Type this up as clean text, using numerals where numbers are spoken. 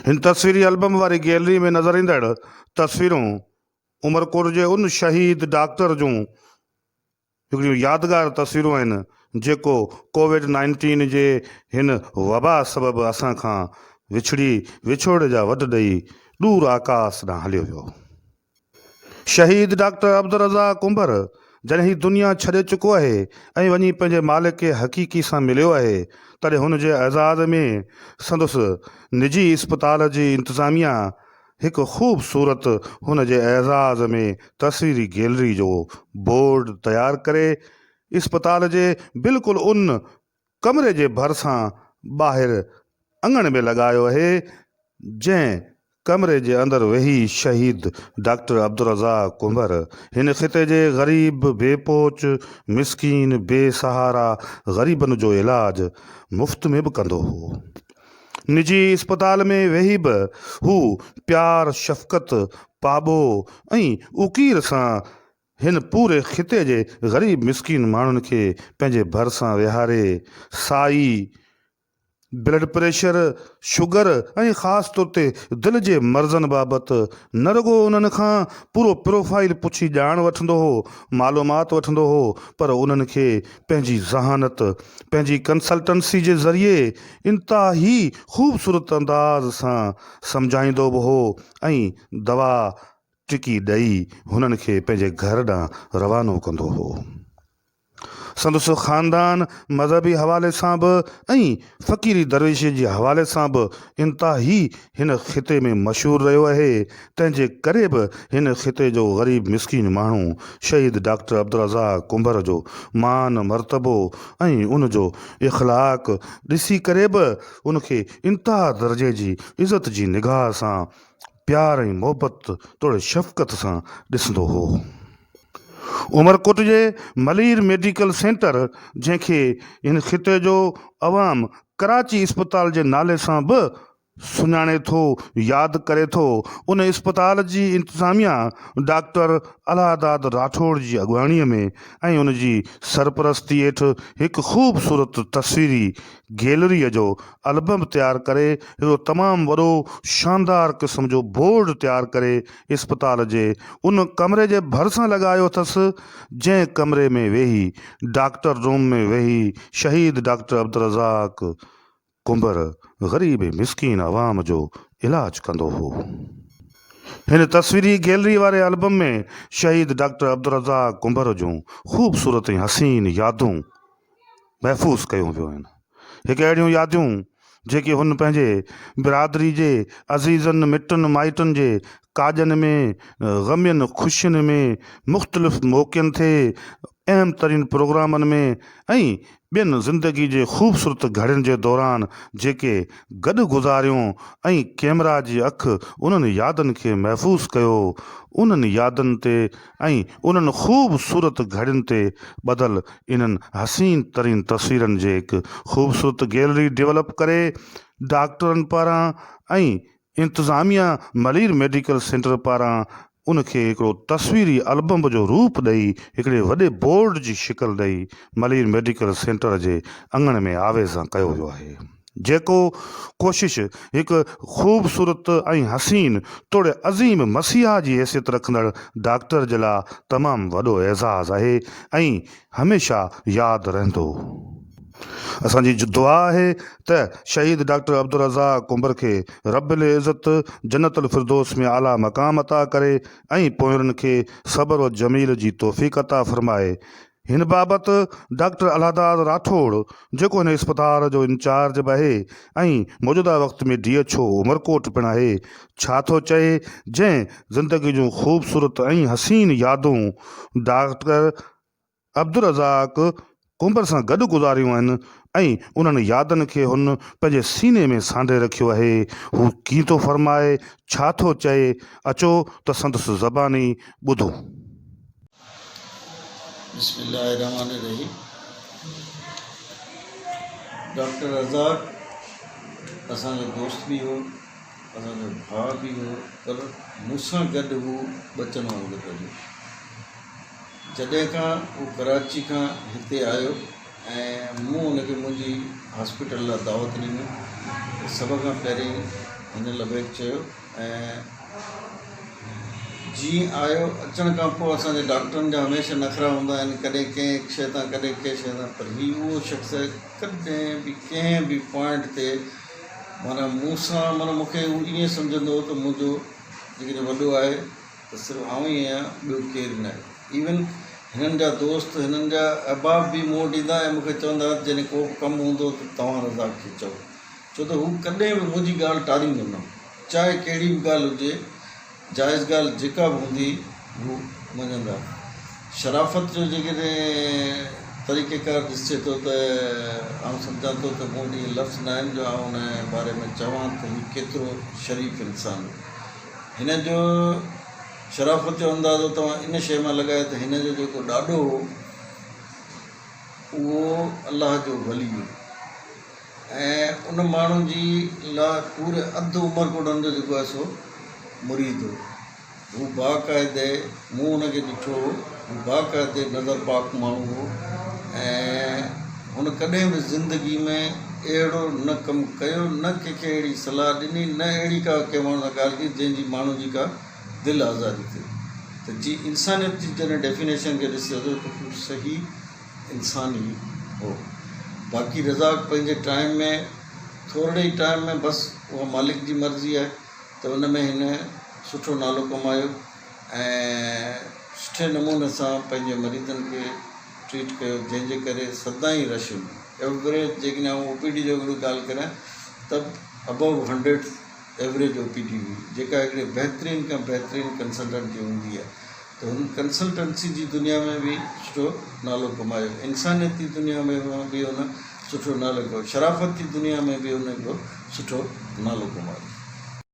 هن تصويري البم واري گيلري ۾ نظر ايندڙ تصويرون عمرڪوٽ جي ان شهيد ڊاڪٽر جون هڪڙيون يادگار تصويرون آهن جيڪو ڪووڊ نائنٽين جي هن وبا سبب اسان کان وڇڙي وڇوڙي جا وڍ ڏئي ڏور آڪاس ڏانهن هليو ويو. شهيد ڊاڪٽر عبدالرزاق ڪنڀر جڏهن هي دنيا ڇڏي چڪو آهي ۽ وڃي پنهنجي مالڪ حقيقي سان مليو آهي تڏهن هن جي اعزاز ۾ سندس نجي اسپتال جي انتظاميا هڪ خوبصورت هن جي اعزاز ۾ تصويري گيلري جو بورڊ تيار ڪري اسپتال جي بلڪل ان ڪمري جي ڀرسان ٻاهر اڱڻ ۾ لڳايو اهي جنهن ڪمري جي اندر ويهي شهيد ڊاڪٽر عبدالرزاق ڪنڀر هن خطي جي غريب بي پهچ مسڪين بي سهارا غريبن جو علاج مفت ۾ به ڪندو هو. نجي اسپتال ۾ ويهي به هو پيار، شفقت، پاٻوهه ۽ اڪير سان هن پوري خطي جي غريب مسڪين ماڻهن کي پنهنجي ڀرسان ويهاري سائي، بلڊ پريشر، شگر ۽ خاص طور تي دل جي مرضن بابت نه رڳو انهن کان پورو پروفائيل پڇي ڄاڻ وٺندو هو، معلومات وٺندو هو پر انهن کي پنهنجي ذهانت، پنهنجي ڪنسلٽنسي جي ذريعي انتهائي خوبصورت انداز سان سمجهائيندو به هو ۽ دوا ٽڪي ڏئي هنن کي پنهنجي گهر ڏانهن روانو ڪندو هو. سندس خاندان مذهبي حوالي سان به ۽ فقيري درويشي جي حوالي سان به انتهائي هن خطي ۾ مشهور رهيو اهي، تنهن جي ڪري به هن خطي جو غريب مسڪين ماڻهو شهيد ڊاڪٽر عبدالرزاق ڪنڀر جو مان مرتبو ۽ ان جو اخلاق ڏسي ڪري به ان کي انتها درجي جي عزت جي نگاهه سان پيار ۽ محبت توڙي شفقت سان ڏسندو هو. عمرڪوٽ جي ملير ميڊيڪل سينٽر جنهن کي هن خطي جو عوام ڪراچي اسپتال جي نالي سان به سڃاڻي ٿو، ياد ڪري ٿو، ان اسپتال جي انتظاميا ڊاڪٽر الهداد راٺوڙ جي اڳواڻيء ۾ ۽ ان جي سرپرستي هيٺ هڪ خوبصورت تصويري گيلريء جو البم تيار ڪري هڪڙو تمام وڏو شاندار قسم جو بورڊ تيار ڪري اسپتال جي ان ڪمري جي ڀرسان لڳايو اٿس، جنهن ڪمري ۾ ويهي ڊاڪٽر روم ۾ ويهي شهيد ڊاڪٽر عبدالرزاق ڪنڀر غريب ۽ مسڪين عوام جو علاج ڪندو هو. هن تصويري گيلري واري البم ۾ شهيد ڊاڪٽر عبدالرزاق ڪنڀر جون خوبصورت ۽ حسين يادون محفوظ ڪيون ويون آهن. هڪ اهڙيون ياديون جيڪي هن پنهنجي برادري جي عزيزن، مٽن مائٽن جي ڪاڄن ۾، غمين خوشين ۾، مختلف موقعن تي، اهم ترين پروگرامن ۾ ۽ ٻين زندگي جي خوبصورت گهڙين جي دوران جيڪي گڏ گذاريون ۽ ڪيمرا جي اک انهن يادن کي محفوظ ڪيو، انهن يادن تي ۽ انهن خوبصورت گهڙين تي ٻڌل انهن حسين ترين تصويرن جي هڪ خوبصورت گيلري ڊولپ ڪري ڊاڪٽرن پاران ۽ انتظاميا ملير ميڊيڪل سينٽر پاران ان کي هڪڙو تصويري البم جو روپ ڏئي هڪڙي وڏي بورڊ جي شڪل ڏئي ملير ميڊيڪل سينٽر جي اڱڻ ۾ آويزان ڪيو ويو آهي جيڪو ڪوشش هڪ خوبصورت ۽ حسين توڙي عظيم مسيحا جي حيثيت رکندڙ ڊاڪٽر جي لاء تمام وڏو اعزاز آهي ۽ هميشه ياد رهندو. اسان جي دعا آهي ته شهيد ڊاڪٽر عبدالرزاق ڪنڀر کي رب العزت جنت الفردوس ۾ اعليٰ مقام عطا ڪري ۽ پوئرن کي صبر و جميل جي توفيق عطا فرمائي. هن بابت ڊاڪٽر الهداد راٺوڙ جيڪو هن اسپتال جو انچارج به آهي ۽ موجوده وقت ۾ ڊي ايڇ او عمرڪوٽ پڻ آهي ڇا ٿو چئي جنهن زندگي جون خوبصورت ۽ حسين يادون ڊاڪٽر عبدالرزاق ڪنڀر سان گڏ گذاريون آهن ۽ انهن يادن کي هن پنهنجي سيني ۾ سانڍي رکيو آهي. هو ڪيئن ٿو فرمائي، ڇا ٿو چئي، اچو ته سندس زباني ٻڌون. بسم الله الرحمٰن الرحيم ڊاڪٽر رزاق اسان جو دوست به هو اسان جو ڀاء به هو پر مون سان گڏ هو ٻچن وانگر رهيو. جڏهن کان هو ڪراچي کان هتي آيو ۽ مون هن کي منهنجي هاسپيٽل لاء دعوت ڏني ته سڀ کان پهرين هن لبيڪ چيو ۽ جيئن آيو اچڻ کان پوء اسان جي ڊاڪٽرن جا هميشه نخرا هوندا آهن ڪڏهن ڪنهن شيء تان ڪڏهن ڪنهن شيء تان پر هي اهو شخص آهي ڪڏهن به ڪنهن به پوائنٽ تي معنيٰ مون سان معنيٰ مون کي هو ائين سمجهندو هو ته منهنجو جيڪڏهن وڏو آهي ته صرف آئون ئي آهيان ٻيو ڪير نه آهي ايون هنن جا دوست هنن جا احباب به مون وٽ ايندا ۽ مون کي چوندا ته جڏهن ڪو به ڪم هوندو ته توهان رزاق کي چئو ڇو ته هو ڪڏهن به منهنجي ڳالهه ٽاريندو نه هو چاهي ڪهڙي به ڳالهه هجي جائز ڳالهه جيڪا به هوندي هو مڃندا. شرافت جو جيڪڏهن طريقيڪار ڏسجي ٿو ته آئون سمجهان ٿو ته مون وٽ اهي لفظ نه آهن جو آئون ان باري ۾ چوان ته هي ڪيترو شريف انسان هو. هن جو شرافت جو اندازو توهان ان شيء مان لڳايو ته هن جو جيڪو ڏاڏو هو اهو الله جو ولي هو. ۽ ان ماڻهو جي لا پوري اڌ عمرڪوٽ هن جو جيڪو آهي سو مريد هو. هو باقاعدي مون هن کي ڏٺو هو، هو باقاعدي نظر پاڪ ماڻهو هو ۽ هن ڪڏهن به زندگي ۾ اهڙو نه ڪم ڪيو نه ڪنهن کي اهڙي صلاح ڏني نه اهڙي ڪا ڪنهن ماڻهو سان ڳالهه ڪئي جنهن جي ماڻهو جي ڪا دل آزاري ٿئي ته جي انسانيت جي جڏهن ڊيفينيشن کي ڏسجي ٿو ته هو صحيح انسان ئي هو. باقي رزاق پنهنجي ٽائيم ۾ ٿورڙي ئي ٽائيم ۾ بس اها مالڪ جي مرضي آهي ته ان ۾ هن سٺو نالو ڪمايو ۽ سٺي نموني سان پنهنجي مريضن کي ٽريٽ ڪيو جنهن جي ڪري سدائين رش هوندي ايوريج جيڪڏهن آئون او پي ڊي جو هڪڙي ڳالهه ڪريان ته ابو hundred average O P D هئي جيڪا هڪڙي بهترين کان بهترين ڪنسلٽنٽ جي هوندي آهي ته هن ڪنسلٽنسي جي دنيا ۾ به سٺو نالو ڪمايو، انسانيت جي دنيا ۾ به هن سٺو نالو ڪيو، شرافت جي دنيا ۾ به هن هڪڙو سٺو نالو ڪمايو.